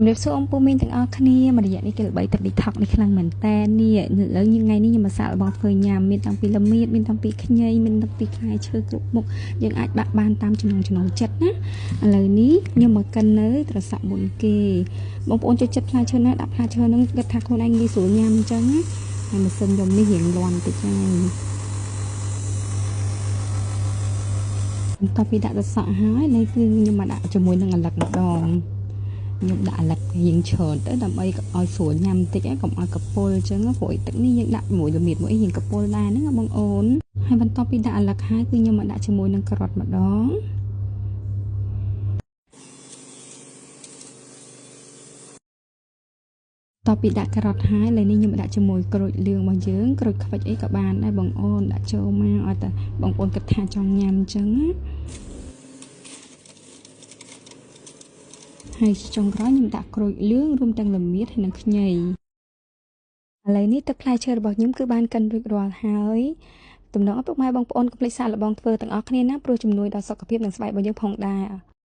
ជំរាបសួរអង្គពូមីងទាំងអស់គ្នាមួយរយៈនេះគេល្បីទឹក detox នេះខ្លាំងមែនតើនេះឥឡូវថ្ងៃនេះខ្ញុំមកសាកល្បងធ្វើញ៉ាំមានតាំងពីល្មៀតមានតាំងពីខ្ញីមានតាំងពីផ្លែឈើគ្រប់មុខយើងអាចបាក់បានតាមចំណងចំណូលចិត្តណាឥឡូវនេះខ្ញុំមកកិននៅត្រសក់មុនគេបងប្អូនចូលចិត្តផ្លែឈើណាដាក់ផ្លែឈើហ្នឹងគិតថាខ្លួនឯងងាយស្រួលញ៉ាំអញ្ចឹងណាហើយម៉ាស៊ីនខ្ញុំនេះរៀងលាន់តិចហើយបន្ទាប់ពីដាក់ត្រសក់ហើយនេះគឺខ្ញុំមកដាក់ជាមួយនឹងឪឡឹកម្ដងខ្ញុំដាក់ឪឡឹករៀងច្រើនទៅដើម្បីឲ្យស្រួលញ៉ាំតិចកុំឲ្យកពុលអញ្ចឹងព្រោះទឹកនេះយើងដាក់មួយល្មៀតមួយអីរៀងកពុលដែរហ្នឹងបងអូនហើយបន្ទាប់ពីដាក់ឪឡឹកហើយគឺខ្ញុំមកដាក់ជាមួយនឹងការ៉ុតម្ដងតពីដាក់ការ៉ុតហើយឥឡូវនេះខ្ញុំដាក់ជាមួយក្រូចលឿងរបស់យើងក្រូចខ្វិចអីក៏បានដែរបងអូនដាក់ចូលមកឲ្យតែបងប្អូនគិតថាចង់ញ៉ាំអញ្ចឹងណាហើយចុងក្រោយខ្ញុំដាក់ក្រូចលឿងរួមទាំងល្មៀតហើយនិងខ្ញីឥឡូវនេះទឹកផ្លែឈើរបស់ខ្ញុំគឺបានកិនរួចរាល់ហើយទំនងឲ្យពុកម៉ែបងប្អូនកុំភ្លេចសាកល្បងធ្វើទាំងអស់គ្នាណាព្រោះជំនួយដល់សុខភាពនិងស្បែករបស់យើងផងដែរ